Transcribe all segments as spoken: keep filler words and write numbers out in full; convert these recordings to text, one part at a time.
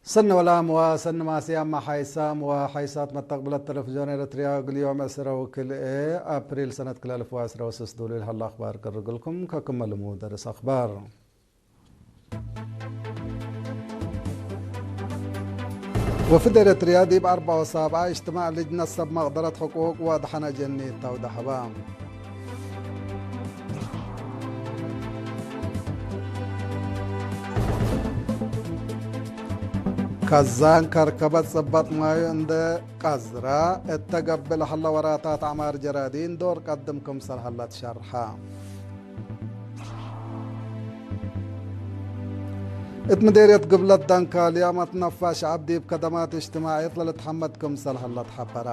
ሰኒ ወላም ወሰኒ ማስያም ሓይሳም ወሓይሳት መተቅብለት ተለፍዞን ኤረትርያ፣ እግል ዮም ዕስረ ወክልኤ አፕሪል ሰነት ክልኤ አልፍ ወዕስረ ወስስ ዱሉይ ለሀለ አክባር ቅርግልኩም። ከክመ ልሙድ ርእስ አክባር። ወፍድ ኤረትርያ ዲብ አርበዕ ወሳብዓ እጅትማዕ ልጅነት ሰብ መቅደረት ሕቁቅ ወአድሐን አጀኒት ተውደሐ ሀባ። ከዛን ከርከበት ጽበጥ ማዩ እንደ ቀዝራ እተ ገብእ ለሀለ ወራታት ዐማር ጀራዲን ዶር ቀድም ክምሰል ሀለ ትሸርሐ። እት ምዴርየት ግብለት ደንካልያ መትነፋ ሸዐብ ዲብ ከደማት እጅትማዕየት ለልትሐመድ ክምሰል ሀለ ተሐበረ።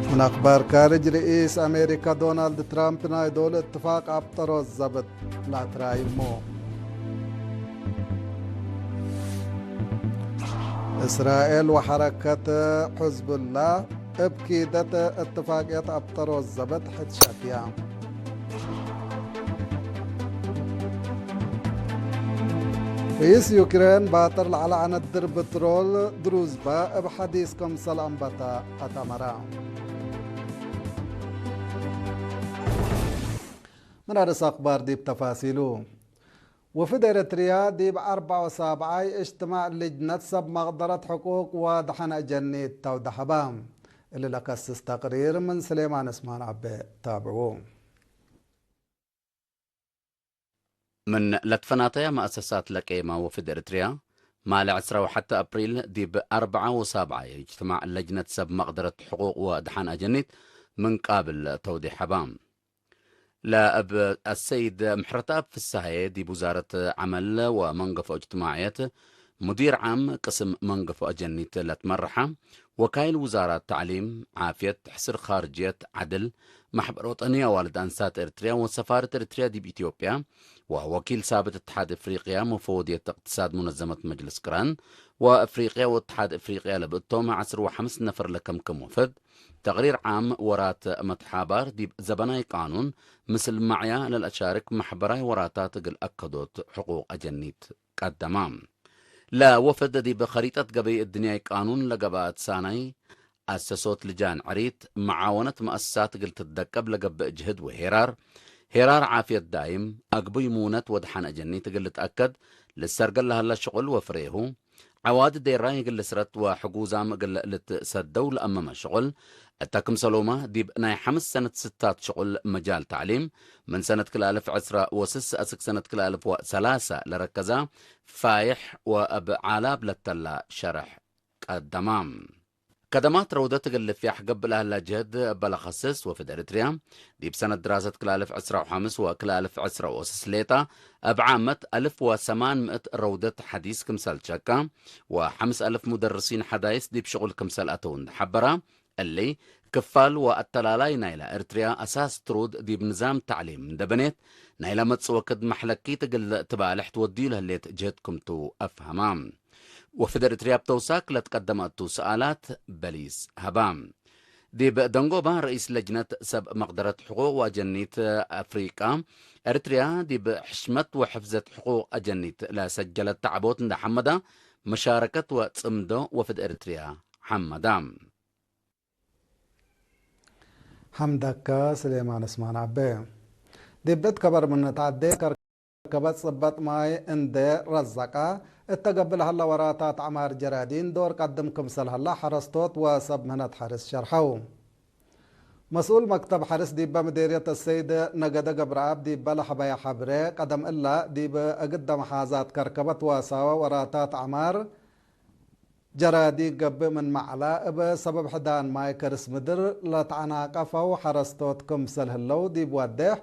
ምን አክባር ካርጅ፣ ርኢስ አሜሪካ ዶናልድ ትራምፕ ናይ ዶል እትፋቅ አብጠሮ ዘብጥ ለአትራይሞ። እስራኤል ወሐረከት ሕዝቡላህ እብ ኪደት እትፋቅየት አብጠሮ ዘብጥ ሕድ ሸክያ። ርኢስ ዩክሬን ባጥር ለዐለ አነድር ብትሮል ድሩዝባ እብ ሐዲስ ክምሰል አንበተ አተመረ። ምን አርእስ አክባር ዲብ ተፋሲሉ። ወፍድ ኤረትርያ ዲብ አርበዕ ወሳብዓይ እጅትማዕ ልጅነት ሰብ መቅደረት ሕቁቅ ወደሐን አጀኒት ተውደሐ ሀባ። እሊ ለከስስ ተቅሪር ምን ስሌማን እስማን አቤ ታብዕዉ። ምን ለትፈናተያ መአሰሳት ለቄመ ወፍድ ኤረትርያ፣ ማለ ዕስራ ወሐተ አፕሪል ዲብ አርበዓ ወሳብዓይ እጅትማዕ ለጅነት ሰብ መቅደረት ሕቁቅ ወደሐን አጀኒት ምን ቃብል ተውዴሕ ሀባ። ለእብ አሰይድ ምሕረተአብ ፍሰሃዬ ዲብ ውዛረት ዐመል ወመንገፎ እጅትማዕየት ሙዲር ዓም ቅስም መንገፎ አጀኒት ለትመረሐ፣ ወካይል ውዛራት ተዕሊም፣ ዓፍየት፣ ሕስር ኻርጅየት፣ ዐድል፣ መሕበር ወጠንየ አዋልድ አንሳት ኤረትርያ ወሰፋረት ኤረትርያ ዲብ ኢትዮጵያ፣ ወወኪል ሳብት እትሓድ እፍሪቅያ መፈወድየት እቅትሳድ ሙነዘመት መጅልስ ቅራን ወእፍሪቅያ ወእትሓድ እፍሪቅያ ለብእቶም ዐስር ወሐምስ ነፈር ለከምክም ወፍድ፣ ተቅሪር ዓም ወራት መትሓባር ዲብ ዘበናይ ቃኑን ምስል ማዕያ ለልአሻርክ መሕበራይ ወራታት እግል አከዶት ሕቁቅ አጀኒት ቀደማ። ለወፍድ ዲብ ከሪጠት ገበይ እድንያይ ቃኑን ለገብአት ሳናይ አሰሶት ልጃን ዕሪት፣ መዓወነት መአሰሳት እግል ትትደቀብ ለገብእ ጅህድ ወሄራር፣ ሄራር ዓፍየት ዳይም፣ አግቡይ ሙነት ወደሐን አጀኒት እግል ልትአከድ ልሰርገል ለሀለ ሽቁል ወፍሬሁ፣ ዐዋዲ ዴራይ እግል ልስረት ወሕጉዛም እግል ልትሰደው ለአመመ ሽቁል፣ እተ ክምሰሎመ ዲብ ናይ ሐምስ ሰነት ስታት ሽቁል መጃል ተዕሊም፣ ምን ሰነት ክልኤ አልፍ ዕስረ ወስስ አስክ ሰነት ክልኤ አልፍ ወሰላሰ ለረከዛ ፋይሕ ወእብ ዓላብ ለተላ ሸርሕ ቀደማ። ከደማት ረውደት እግል ልፍያሕ ገብእ ለሀላ ጅህድ እበ ለከስስ ወፍድ ኤሪትርያ፣ ዲብ ሰነት ድራሰት ክልኤ አልፍ ዕስራ ወሐምስ ወክልኤ አልፍ ዕስራ ወስስ ሌጣ፣ እብ ዓመት አልፍ ወሰማን ምእት ረውደት ሐዲስ ክምሰል ሸቃ፣ ወሐምስ አልፍ ሙደርሲን ሐዳይስ ዲብ ሽቁል ክምሰል አተው እንዴ ሐበራ፣ እሊ ክፋል ወአተላላይ ናይላ ኤሪትርያ አሳስ ትሩድ ዲብ ንዛም ተዕሊም እንዴ በኔት፣ ናይላ መጽእ ወክድ መሕለኪት እግል ትባልሕ ትወድዩ ለህሌት ጅህድ ክምቱ አፍሀማ። ወፍድ ኤሪትርያ እብ ተውሳክ ለትቀደመ እቱ ሰኣላት በሊስ ሀባ። ዲብ ደንጎባ፣ ረኢስ ለጅነት ሰብ መቅደረት ሕቁቅ ወአጀኒት አፍሪቃ፣ ኤሪትርያ ዲብ ሕሽመት ወሕፍዘት ሕቁቅ አጀኒት ለሰጀለት ተዕቦት እንዴ ሐመዳ፣ መሻረከት ወጽምዶ ወፍድ ኤሪትርያ ሐመዳ። ሐምደከ ስሌማን እስማን አቤ። ዲብ እት ከበር ምን ነትዐዴ፣ ከርከበት ጽበጥ ማይ እንዴ ረዘቀ፣ እተ ገብእ ለሀለ ወራታት ዐማር ጀራዲን ዶር ቀድም ክምሰል ሀለ ሐረስቶት ወሰብ ምህነት ሐርስ ሸርሐው። መስኡል መክተብ ሐርስ ዲበ ምዴርየት አሰይድ ነገደ ገብረአብ ዲበ ለሐበየ ሐብሬ፣ ቀደም እለ ዲብ እግደ መሓዛት ከርከበት ወሳወ ወራታት ዐማር ጀራዲ ገብእ ምንመ ዐለ፣ እብ ሰበብ ሕዳን ማይ ከርስ ምድር ለተአናቀፈው ሐረስቶት ክምሰል ህለው ዲብ ወዴሕ፣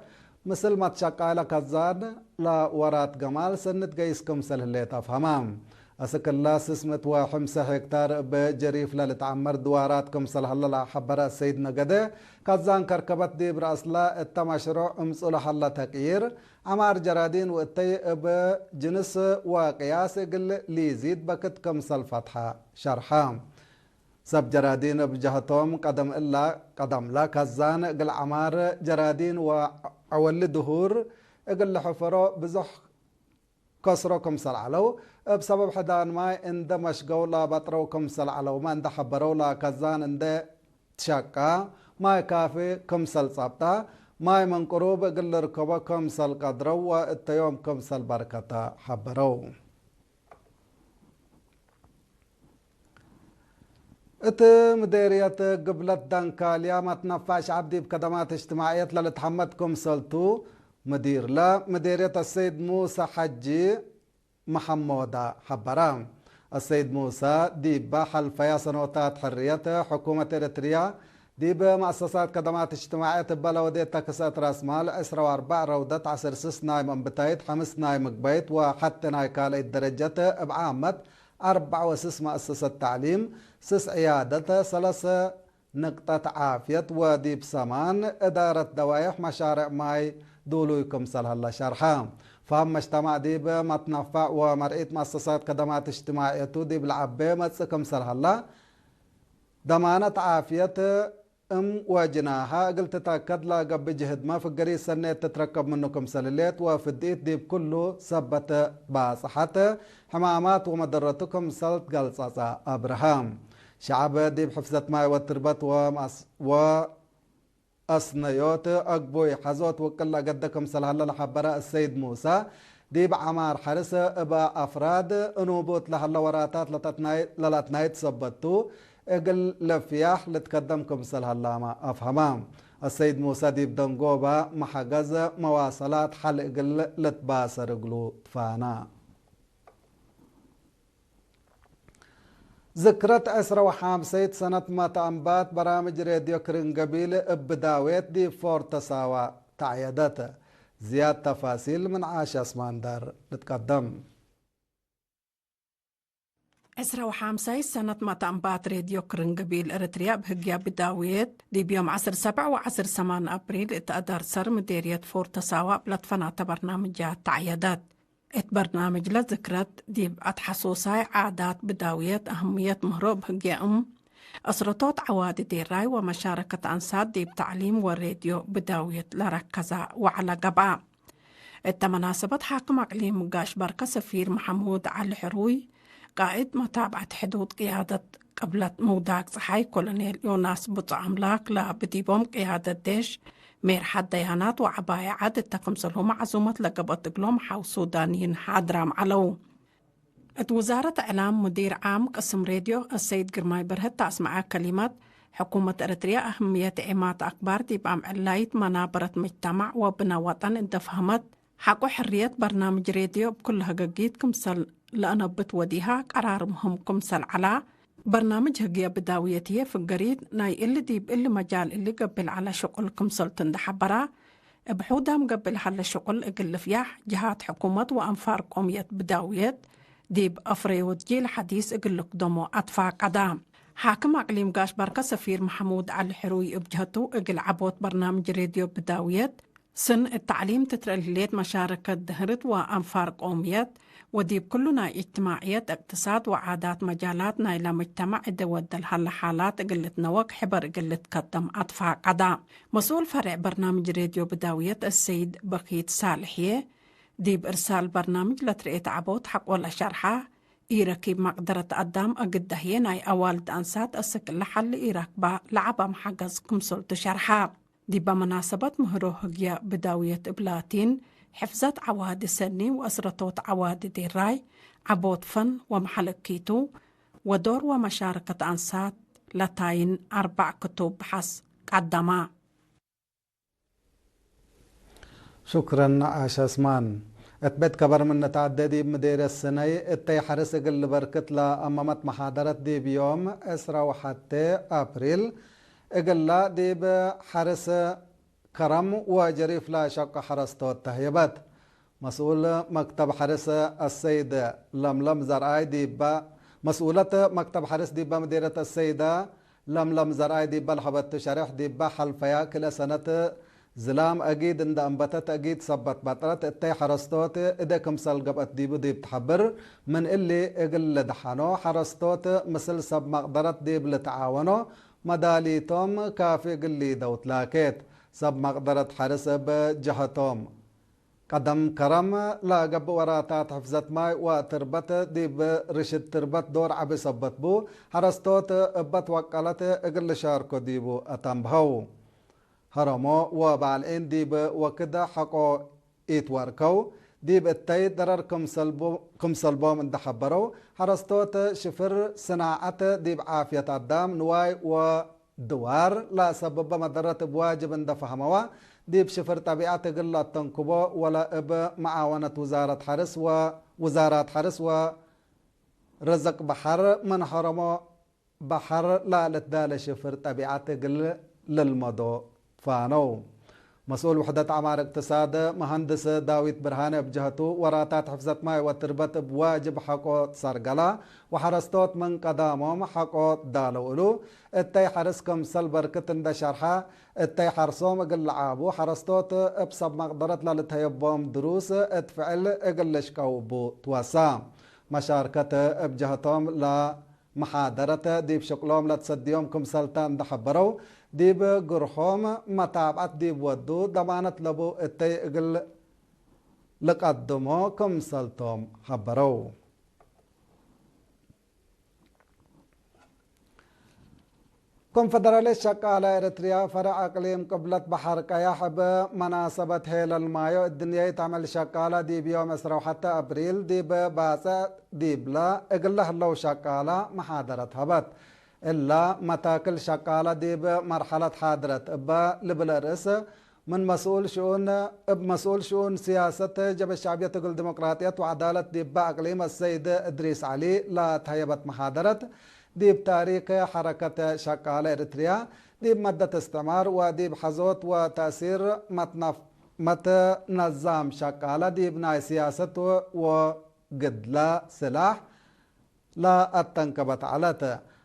ምስል መትሸቃይ ለከዛን ለወራት ገማል ሰኒ ትገይስ ክምሰል ህሌት አፍሀመ። አስክ እለ ስስ ምእት ወሐምሰ ሄክታር እብ ጀሪፍ ለልትዐመር ድዋራት ክምሰል ሀለ ለሐበረ ሰይድ ነገደ፣ ከዛን ከርከበት ዲብ ረአስለ እተ መሽሩዕ እምጹ ለሀለ ተቅዪር፣ ዐማር ጀራዲን ወእተይ እብ ጅንስ ወቅያስ እግል ሊዚድ በክት ክምሰል ፈትሐ ሸርሐ። ሰብ ጀራዲን እብ ጀሀቶም፣ ቀደም እላ፣ ቀደምለ ከዛን እግል ዐማር ጀራዲን ወዐወሊ ድሁር እግል ልሕፈሮ ብዙሕ ከስሮ ክምሰል ዐለው፣ እብ ሰበብ ሕዳን ማይ እንዴ መሽገው ለበጥረው ክምሰል ዐለውመ እንዴ ሐበረው፣ ለከዛን እንዴ ትሸቃ ማይ ካፊ ክምሰል ጸብጠ፣ ማይ ምን ቅሩብ እግል ልርከቦ ክምሰል ቀድረው ወእተ ዮም ክምሰል በርከተ ሐበረው። እት ምዴርየት ግብለት ዳንካልያ መትነፋዕ ሸዐብ ዲብ ከደማት እጅትማዕየት ለልትሐመድ ክምሰልቱ፣ ምዲርለ ምዴርየት አሰይድ ሙሰ ሐጂ መሐሞዳ ሐበረ። አሰይድ ሙሰ ዲበ ሐልፈያ ሰኖታት ሕርየት፣ ሕኩመት ኤረትርያ ዲብ መአሰሳት ከደማት እጅትማዕየት እበ ለወዴት ተክሰት ራስ ማል ዕስራ ወአርበዕ ረውደት ዐስር ስስ ናይ መንብታይት፣ ሐምስ ናይ ምግበይት ወሐቴ ናይ ካልአይት ደረጀት እብ ዓመት አርበዕ ወስስ መአሰሰት ተዕሊም፣ ስስ ዕያደት፣ ሰለሰ ንቅጠት ዓፍየት ወዲብ ሰማን እዳረት ደዋይሕ መሻርዕ ማይ ዱሉይ ክምሰል ሀለ ሸርሐ። ፈሀም መጅተማዕ ዲብ መትነፋዕ ወመርዒት መአሰሳት ከደማት እጅትማዕየቱ ዲብ ለዐቤ መጽእ ክምሰል ሀለ፣ ደማነት ዓፍየት እም ወጅናሀ እግል ትተከድ ለገብእ ጅህድመ ፍገሪት ሰኔት ትትረከብ ምኑ ክምሰል ህሌት ወፍድኢት ዲብ ክሉ ሰበት ባጽሐት ሕማማት ወመደረቱ ክምሰል ትገልጸጸ አብርሃም። ሸዐብ ዲብ ሕፍዘት ማይ ወትርበት ወመአስ-፣ ወአስነዮት አግቡይ ሐዞት ውቅል ለገደ ክምሰል ሀለ ለሐበረ አሰይድ ሙሰ፣ ዲብ ዐማር ሐርስ እበ አፍራድ እኑቡት ለሀለ ወራታት ለተትናይ-፣ ለለአትናይት ሰበት ቱ፣ እግል ለፍያሕ ልትከደም ክምሰል ሀላመ አፍሀመ። አሰይድ ሙሰ ዲብ ደንጎበ መሐገዝ መዋሰላት ሐል እግል ልትባሰር እግሉ ትፋነ። ዝክረት ዕስረ ወሐምሰይት ሰነት መትአንባት በራምጅ ሬድዮ ክርን ገቢል እብ ዳዌት ዲብ ፎርተ ሳዋ ተዐየደት። ዝያድ ተፋሲል ምን ዓሽ አስማንዳር ልትቀደም። ዕስረ ወሐምሳይ ሰነት መትአንባት ሬድዮ ክርን ገቢል ኤረትርያ እብ ህግያ ብዳውየት፣ ዲብ ዮም ዐስር ሰብዕ ወዐስር ሰማን አብሪል እት አዳር ሰር ምዴርየት ፎርተ ሳዋ እብ ለትፈናተ በርናምጃት ተዐየደት። እት በርናምጅለ ዝክረት ዲብ አትሐሱሳይ ዓዳት ብዳውየት፣ አህምየት ምህሮ እብ ህግየ እም እስረቶት ዐዋዲ ዴራይ ወመሻረከት አንሳት ዲብ ተዕሊም ወሬድዮ ብዳውየት ለረከዘ ወዐለ ገብአ። እተ መናሰበት ሓክም አቅሊም ጋሽ በርከ ሰፊር መሐሙድ ዐሊ ሕሩይ፣ ቃእድ መታብዐት ሕዱድ ቅያደት ቅብለት ምውዳቅ ጸሓይ ኮሎኔል ዮናስ ብጹእ አምላክ ለብዲቦም ቅያደት ዴሽ ሜርሐት ደያናት ወዐባየ ዐድ እተ ክምሰልሁመ ዐዙመት ለገብአት እግሎም ሐው ሱዳንይን ሓድራም ዐለው። እት ውዛረት እዕላም ሙዲር ዓም ቅስም ሬድዮ አሰይድ ግርማይ በርሀት ተአስመዐ ከሊመት፣ ሕኩመት ኤረትርያ አህምየት ዔማት አክባር ዲብ አምዕላይት መናበረት መጅተማዕ ወብነ ወጠን እንዴ ፈሀመት፣ ሐቆ ሕርየት በርናምጅ ሬድዮ እብ ኩሉ ሀገጊት ክምሰል ለአነብት ወዲሃ ቀራር ምህም ክምሰል ዐላ፣ በርናምጅ ህግየ ብዳውየት ህዬ ፍገሪት ናይ እሊ ዲብ እሊ መጃል እሊ ገብእ ለዐለ ሽቁል ክምሰልቱ እንዴ ሐበራ፣ እብ ሑዳም ገብእ ለሀለ ሽቁል እግል ልፍያሕ፣ ጀሃት ሕኩመት ወአንፋር ቆምየት ብዳውየት ዲብ አፍረዮት ጂል ሐዲስ እግል ልክደሞ አትፋቀዳ። ሓክም አቅሊም ጋሽ በርከ ሰፊር መሐሙድ ዐሊ ሕሩይ እብ ጀህቱ፣ እግል ዐቦት በርናምጅ ሬድዮ ብዳውየት፣ ስን እት ተዕሊም ትትረእል ህሌት መሻረከት ድህርት ወአንፋር ቆምየት፣ ወዲብ ክሉ ናይ እጅትማዕየት፣ እቅትሳድ ወዓዳት መጃላት ናይለ መጅተመዕ እዴ ወደ ለሀለ ሓላት እግል ልትነወቅ ሕበር እግል ልትከደም አትፋቀዳ። መስኡል ፈሬዕ በርናምጅ ሬድዮ ብዳውየት አሰይድ በኪት ሳልሕዬ፣ ዲብ እርሳል በርናምጅ ለትርኤት ዐቦት ሐቆ ለሸርሐ፣ ኢረኪብ መቅደረት አዳም አግደ ህዬ ናይ አዋልድ አንሳት አስክ ለሐል ኢረክበ ለዐበ መሐገዝ ክምሰልቱ ሸርሐ። ዲበ መናሰበት ምህሮ ህግየ ብዳውየት እብ ላቲን፣ ሕፍዘት ዐዋዲ ሰኒ ወአስረቶት ዐዋዲ ዴራይ፣ ዐቦት ፈን ወመሐል እኪቱ፣ ወዶር ወመሻረከት አንሳት ለታይን አርበዕ ክቱብ በሐስ ቀደማ። ሹክረን ዓሽ አስማን። እት ቤት ከበር ምን ንትዐዴ ዲብ ምዴርየት ስነይ እተይ ሐርስ እግል ልበርክት ለአመመት መሓደረት ዲብ ዮም ዕስራ ወሐቴ አፕሪል እግላ ዲብ ሐርስ ከረም ወጀሪፍ ለሸቁ ሐረስቶት ተህየበት። መስኡል መክተብ ሐርስ አሰይድ ለምለም ዘርአይ ዲበ፣ መስኡለት መክተብ ሐርስ ዲበ ምዴርየት አሰይደ ለምለም ዘርአይ ዲበ ለሀበቱ ሸሬሕ፣ ዲበ ሐልፈያ ክልኤ ሰነት ዝላም አጊድ እንደ አንበተት አጊድ ሰበት በጥረት እተይ ሐረስቶት እደ ክምሰል ገብአት ዲቡ ዲብ ተሐብር። ምን እሊ እግል ልድሐኖ ሐረስቶት ምስል ሰብ መቅደረት ዲብ ልትዓወኖ መዳሊቶም ካፊ እግል ሊደው ትላኬት። ሰብ መቅደረት ሐርስ እብ ጀሀቶም ቀደም ከረም ለገብእ ወራታት ሕፍዘት ማይ ወትርበት ዲብ ርሽድ ትርበት ዶር ዐቢ ሰበት ቡ። ሐረስቶት እበ ትወቀለት እግል ልሻርኮ ዲቡ አተንብሀው። ሀረሞ ወባልዒን ዲብ ወክድ ሐቆ ኢትወርከው። ዲብ እተይ ደረር ክምሰልቦ-፣ ክምሰልቦም እንደ ሐበረው፣ ሐረስቶት ሽፍር ስናዐት ዲብ ዓፍየት አዳም፣ ንዋይ ወ ድዋር ለአሰብበ መደረት እብ ዋጅብ እንደ ፈህመወ፣ ዲብ ሽፍር ጠቢዐት እግል ለአተንክቦ ወለ እብ መዓወነት ውዛረት ሐርስ ወ-፣ ውዛራት ሐርስ ወርዝቅ በሐር ምን ሐረሞ በሐር ለልትዳለ ሽፍር ጠቢዐት እግል ልልመዶ ፋነው። መስኡል ውሕደት ዐማር እቅትሳድ መሀንድስ ዳዊት ብርሃነ እብ ጀህቱ፣ ወራታት ሕፍዘት ማይ ወትርበት እብ ዋጅብ ሐቆ ትሰርገላ፣ ወሐረስቶት ምን ቀዳሞም ሐቆ ትዳለው እሉ። እተይ ሐርስ ክምሰል በርክት እንደ ሸርሐ፣ እተይ ሐርሶም እግል ለዓቡ ሐረስቶት እብ ሰብ መቅደረት ለልትሀየቦም ድሩስ እት ፍዕል እግል ልሽቀው እቡ ትወሳ። መሻርከት እብ ጀህቶም ለ መሓደረት ዲብ ሽቅሎም ለትሰድዮም ክምሰልተ እንደ ሐበረው፣ ዲብ ግርሆም መታብዐት ዲብ ወዱ ደማነት ለቡ እተይ እግል ልቀድሞ ክምሰልቶም ሐበረው። ኮንፈደራልየት ሸቃለ ኤረትርያ ፈርዕ አቅሊም ቅብለት በሐር ቀያሕ እብ መናሰበት ሄለል ማዮ እድንያይት ዐመል ሸቃለ ዲብ ዮም ዕስራ ወሐተ አብሪል ዲብ ባጽዕ ዲብለ እግለ ህለው ሸቃለ መሓደረት ሀበት። እለ መታክል ሸቃለ ዲብ መርሐለት ሓድረት እበ ልብል ርእስ፣ ምን መስኡል ሽኡን፣ እብ መስኡል ሽኡን ሲያሰት ጀብህት ሸዕብየት እግል ዲሞቅራጥየት ወዐዳለት ዲበ አቅሊም አሰይድ እድሪስ ዐሊ ለተሀየበት መሓደረት፣ ዲብ ታሪክ ሐረከት ሸቃለ ኤረትርያ፣ ዲብ መደት እስትዕማር ወዲብ ሐዞት ወተእሲር መትነፍ-፣ መትነዛም ሸቃለ ዲብ ናይ ሲያሰት ወግድለ ስላሕ፣ ለአተንከበት ዐለት።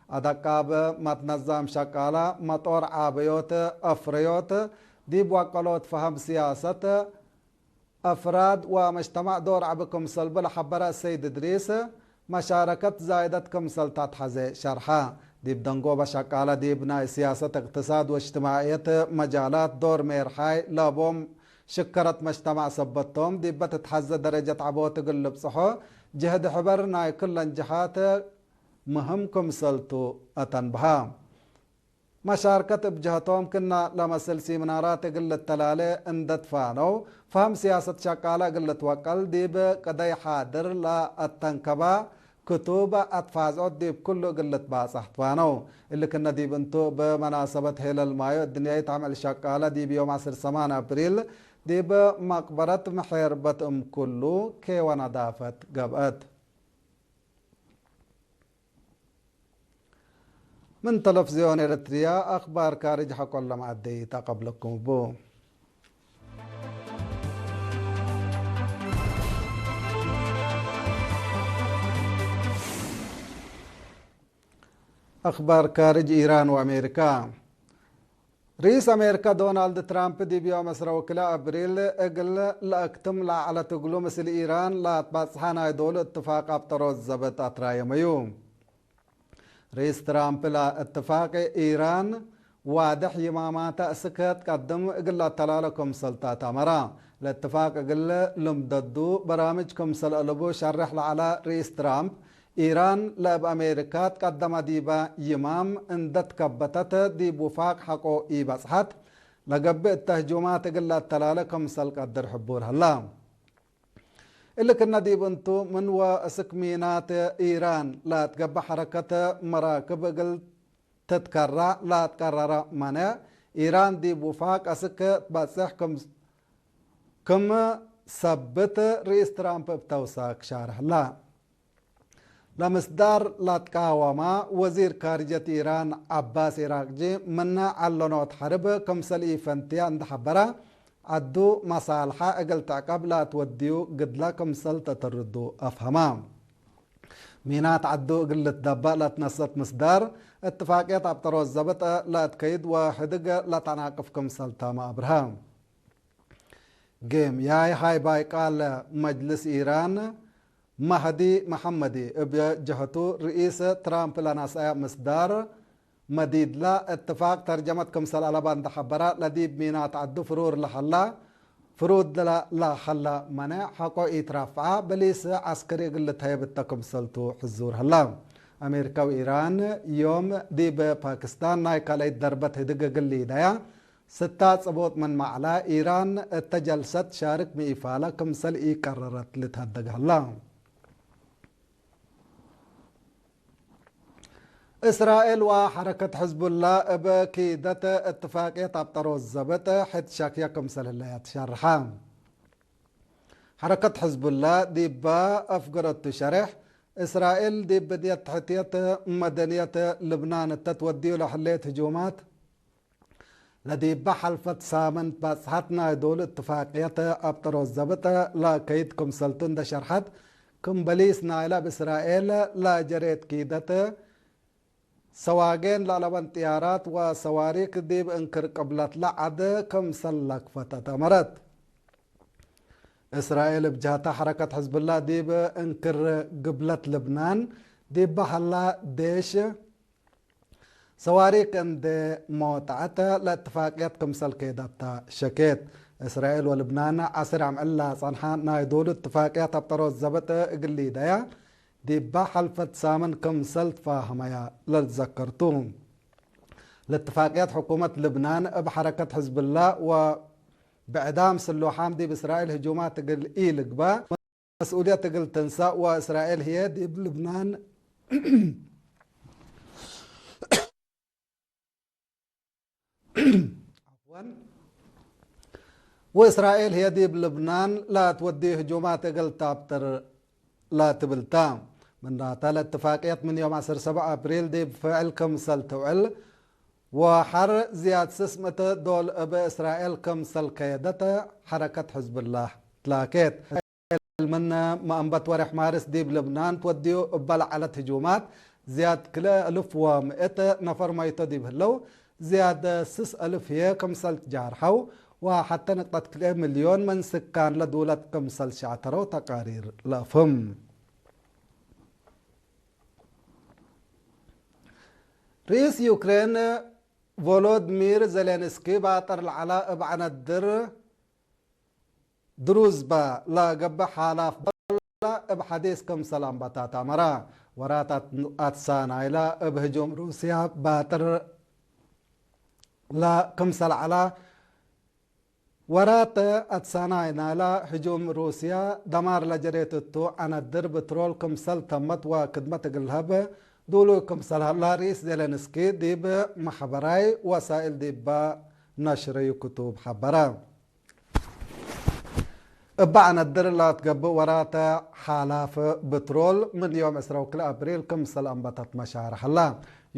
አደቃብ መትነዛም ሸቃለ መጦር ዓበዮት አፍረዮት ዲብ ወቀሎት ፈሀም ሲያሰት አፍራድ ወመጅተማዕ ዶር ዐቢ ክምሰልቡ ለሐበረ አሰይድ እድሪስ፣ መሻረከት ዛይደት ክምሰል ተትሐዜ ሸርሐ። ዲብ ደንጎበ ሸቃለ ዲብ ናይ ሲያሰት፣ እቅትሳድ ወእጅትማዕየት መጃላት ዶር ሜርሓይ ለቦም ሽከረት መጅተማዕ ሰበት ቶም፣ ዲበ ትትሐዜ ደረጀት ዐቦት እግል ልብጽሖ ጅህድ ሕበር ናይ ክለን ጀሃት ምህም ክምሰልቱ አተንብሃ። መሻርከት እብ ጀህቶም ክና ለመስል ሲምናራት እግል ልተላሌ እንደ ትፋነው፣ ፈህም ሲያሰት ሸቃለ እግል ልትወቀል ዲብ ቅደይ ሓድር ለአተንከባ ክቱብ አትፋዝዖት ዲብ ኩሉ እግል ልትባጻሕ ትፋነው። እሊ ክነ ዲብ እንቱ፣ እብ መናሰበት ሄለል ማዮ እድንያይት ዐመል ሸቃለ ዲብ ዮም ዐስር ሰማን አብሪል ዲብ መቅበረት ምሔርበት እም ኩሉ ኬወ ነዳፈት ገብአት። ምን ተለፍዝዮን ኤረትርያ አክባር ካርጅ ሐቆለ መዐደይ ተቀብለኩም እቡ። አክባር ካርጅ ኢራን ወአሜሪካ። ርኢስ አሜሪካ ዶናልድ ትራምፕ ዲብ ዮም ዕስራ ወክልኤ አብሪል እግል ለአክትም ለዐለት እግሉ፣ ምስል ኢራን ለአትባጽሐ ናይ ዶሉ እትፋቅ አብጠሮት ዘብጥ አትራየመዩ። ርኢስ ትራምፕ ለእትፋቅ ኢራን ዋድሕ ይማማተ እስክ ትቀድም እግል ለአተላለ ክምሰል ተአተመረ። ለእትፋቅ እግል ልምደዱ በራምጅ ክምሰል አለቡ ሸርሕ ለዐለ ርኢስ ትራምፕ፣ ኢራን ለእብ አሜሪካ ትቀደመ ዲበ ይማም እንደ ትከበተት ዲብ ውፋቅ ሐቆ ኢበጽሐት፣ ለገብእ እተ ህጁማት እግል ለአተላለ ክምሰል ቀድር ሕቡር ሀላ። እሊ ክነ ዲብ እንቱ፣ ምን ወእስክ ሚናት ኢራን ለአትገበእ ሐረከት መራክብ እግል ትትከረዕ ለአትቀረረ መነ፣ ኢራን ዲብ ውፋቅ አስክ ትበጽሕ ክም፣ ክም ሰብት ርኢስ ትራምፕ እብ ተውሳክ ሻርሕ ላ። ለምስዳር ለትቃወማ ወዚር ካርጀት ኢራን ዐባስ ኢራቅጂ፣ ምነ ዐለኖት ሐርብ ክምሰል ኢፈንትየ እንደ ሐበረ፣ ዐዱ መሳልሐ እግል ትዕቀብ ለአትወድዩ ግድለ ክምሰል ተትርዱ አፍሀማ። ሚናት ዐዱ እግል ልትደበእ ለትነሰት ምስዳር፣ እትፋቅየት አብጠሮት ዘብጥ ለአትከይድ ወሕድግ ለተናቅፍ ክምሰል ተመ አብርሀ። ጌምያይ ሃይባይ ቃል መጅልስ ኢራን መህዲ መሐመዲ እብ ጀህቱ፣ ርኢስ ትራምፕ ለነስአየ ምስዳር መዲድለ እትፋቅ ተርጀመት ክምሰል አለበ እንደ ሐበረ፣ ለዲብ ሚናት ዐዱ ፍሩር ለሀላ፣ ፍሩድ ለሀላ መኔዕ ሐቆ ኢትረፍዐ፣ በሊስ ዐስከሪ እግል ልትሀየብ እተ ክምሰልቱ ሕዙር ሀላ። አሜሪካ ወኢራን ዮም ዲብ ፓኪስታን ናይ ካልአይት ደርበት ህድግ እግል ሊደያ፣ ስታ ጽቡጥ ምን መዕላ፣ ኢራን እተ ጀልሰት ሻርክ ሚ ኢፋለ ክምሰል ኢቀረረት ልትሀደግ ሀላ። እስራኤል ወሐረከት ሕዝቡላ እብ ኪደት እትፋቅየት አብጠሮት ዘብጥ ሕድ ሻክየ ክምሰል ህለየ ትሸርሐ። ሐረከት ሕዝቡላ ዲበ አፍገረቱ ሸሬሕ፣ እስራኤል ዲብ ብንየት ተሕትየት መደንየት ልብናን እተ ትወድዩ ለህሌት ህጁማት፣ ለዲበ ሐልፈት ሳምንት ባጽሐት ናይ ዶል እትፋቅየት አብጠሮት ዘብጥ ለከይድ ክምሰልቱ እንደ ሸርሐት፣ ክም በሊስ ናይለ እብ እስራኤል ለጀሬት ኪደት ሰዋጌን ለአለበን ጥያራት ወሰዋሪክ ዲብ እንክር ቅብለት ለዐድ ክምሰል ለክፈተት አመረት። እስራኤል እብ ጀህታ ሐረከት ሕዝብላ ዲብ እንክር ግብለት ልብናን ዲበ ሀላ ዴሽ ሰዋሪክ እንዴ ሞጠዐት ለእትፋቅየት ክምሰል ከይደት ተ ሸኬት። እስራኤል ወልብናን ዐስር አምዕል ለጸንሐ ናይ ዶሉ እትፋቅየት አብጠሮት ዘብጥ እግል ሊደያ ዲበ ሐልፈት ሳምን ክምሰል ትፋሀመያ ለልትዘከር ቱ። ለእትፋቅየት ሕኩመት ልብናን እብ ሐረከት ሕዝብላ ወብዕዳም ስሉሓም ዲብ እስራኤል ህጁማት እግል ኢልግበእ መስኡልየት እግል ትንሰእ ወእስራኤል ህዬ ዲብ ልብናን፣ ዐፍወን፣ ወእስራኤል ህዬ ዲብ ልብናን ለትወድዩ ህጁማት እግል ታብጥር ለትብል ተ። ምናተ፣ ለእትፋቅየት ምን ዮም ዐስር ሰብዕ አፕሪል ዲብ ፍዕል ክምሰል ትውዕል ወሐር ዝያድ ስስ ምእት ዶል እብ እስራኤል ክምሰል ከየደት ሐረከት ሕዝብላህ ትላኬት። ምን መአንበት ወሬሕ ማርስ ዲብ ልብናን ትወድዩ እበ ለዐለት ህጁማት ዝያድ ክልኤ እልፍ ወምእት ነፈር መይቶ ዲብ ህለው፣ ዝያድ ስስ እልፍ ህዬ ክምሰል ትጃርሐው ወሐተ ንቅጠት ክልኤ ሚልዮን ምን ስካን ለዱለት ክምሰል ሸዕተረው ተቃሪር ለአፍህም። ርኢስ ዩክሬን ቮሎድሚር ዜሌንስኪ ባጥር ለዐለ እብ ዐነድር ድሩዝበ ለገብእ ሓላፍ በለ እብ ሐዲስ ክምሰል አንበታት አመረ። ወራት አት-፣ አትሳናይለ እብ ህጁም ሩስያ ባጥር ለክምሰል ዐለ። ወራት አትሳናይ ናይለ ህጁም ሩስያ ደማር ለጀሬት እቱ ዐነድር ብትሮል ክምሰል ተመት ወክድመት እግል ለሀብ ዱሉይ ክምሰል ሀላ ርኢስ ዜሌንስኪ ዲብ መሕበራይ ወሳእል ዲበ ነሽረዩ ክቱብ ሐበረ። እበ ዐነድር ለአትገብእ ወራተ ሓላፍ ብትሮል ምን ዮም ዕስራ ወክልኤ አብሪል ክምሰል አንበተት መሻርሕ ሀላ።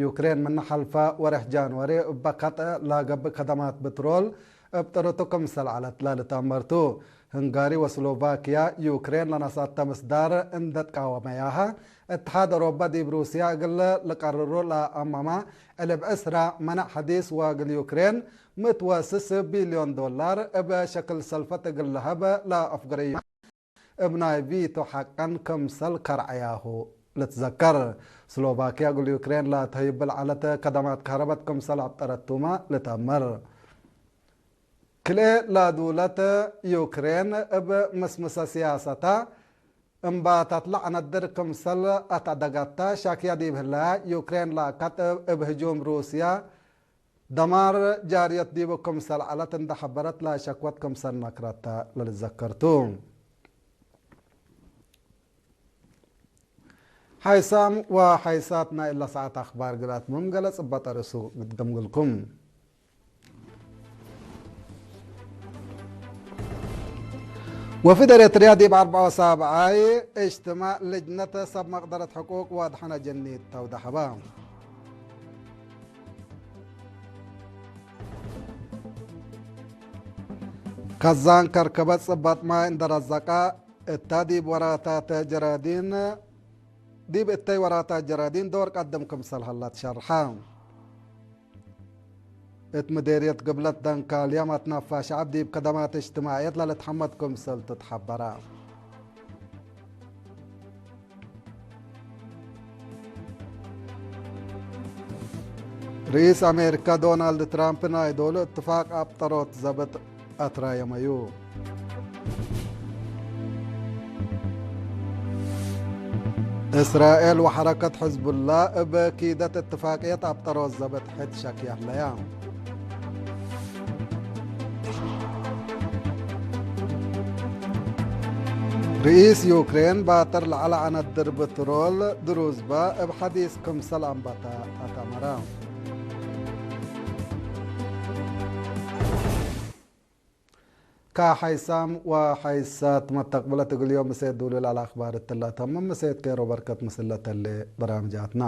ዩክሬን ምን ሐልፈ ወሬሕ ጃንዋሪ እበ ከጥ ለገብእ ከደማት ብትሮል እብ ጥርቱ ክምሰል ዐለት ለልትአመር ቱ። ህንጋሪ ወስሎቫክያ ዩክሬን ለነሰአተ ምስዳር እንደ ትቃወመያሀ፣ እትሓድ አውሮፓ ዲብ ሩስያ እግል ልቀርሩ ለአመመ እልብ ዕስራ መነዕ ሐዲስ ወእግል ዩክሬን ምእት ወስስ ቢልዮን ዶላር እብ ሸክል ሰልፈት እግል ለሀበ ለአፍገረዩ እብ ናይ ቪቶ ሐቀን ክምሰል ከርዐያሁ ልትዘከር። ስሎቫክያ እግል ዩክሬን ለትሀይብ ለዐለት ከደማት ከህረበት ክምሰል አብጠረቱመ ልትአመር። ክልኤ ለዱለት ዩክሬን እብ ምስምሰ ሲያሰተ እምባታት ለዐነድር ክምሰል አትአደገተ ሻክያ ዲብ ህለ፣ ዩክሬን ለአካት እብ ህጁም ሩስያ ደማር ጃርየት ዲቡ ክምሰል ዐለት እንደ ሐበረት ለሸክወት ክምሰል ነክረተ ለልዘከር ቱ። ሓይሳም ወሓይሳት ናይ እለ ሰዓት አኽባር ግላት ምም ገለ ጽበጠ ርእሱ ግድገም እግልኩም። ወፍድ ኤረትርያ ዲብ አርበዓ ወሳብዓይ እጅትማዕ ልጅነት ሰብ መቅደረት ሕቁቅ ወአድሐነ ጀኒት ተውደሐበ። ከዛን ከርከበት ጽበጥ ማይ እንደ ረዘቀ እታ ዲብ ወራታት ጀራዲን፣ ዲብ እተይ ወራታት ጀራዲን ዶር ቀድም ክምሰል ሀላ ትሸርሐ። እት ምዴርየት ግብለት ደንካልያ መትነፋ ሸዐብ ዲብ ከደማት እጅትማዕየት ለልትሐመድ ክምሰል ትትሐበረ። ርኢስ አሜሪካ ዶናልድ ትራምፕ ናይ ዶሉ እትፋቅ አብጠሮት ዘብጥ አትራየመዩ። እስራኤል ወሐረከት ሕዝቡላ እብ ኪደት እትፋቅየት አብጠሮት ዘብጥ ሕድ ሸክየ ህለያ። ርኢስ ዩክሬን ባጥር ለዐለ ዐነድር ብትሮል ድሩዝበ እብ ሐዲስ ክምሰል አንበተ አተመረ። ከሐይሳም ወሐይሳት መተቅብለት እግል ዮም ምሴት ዱሉል አልአክባር እትለ ተምም። ምሴት ኬሮ በርከት ምስለ ተሌ በራምጃትና።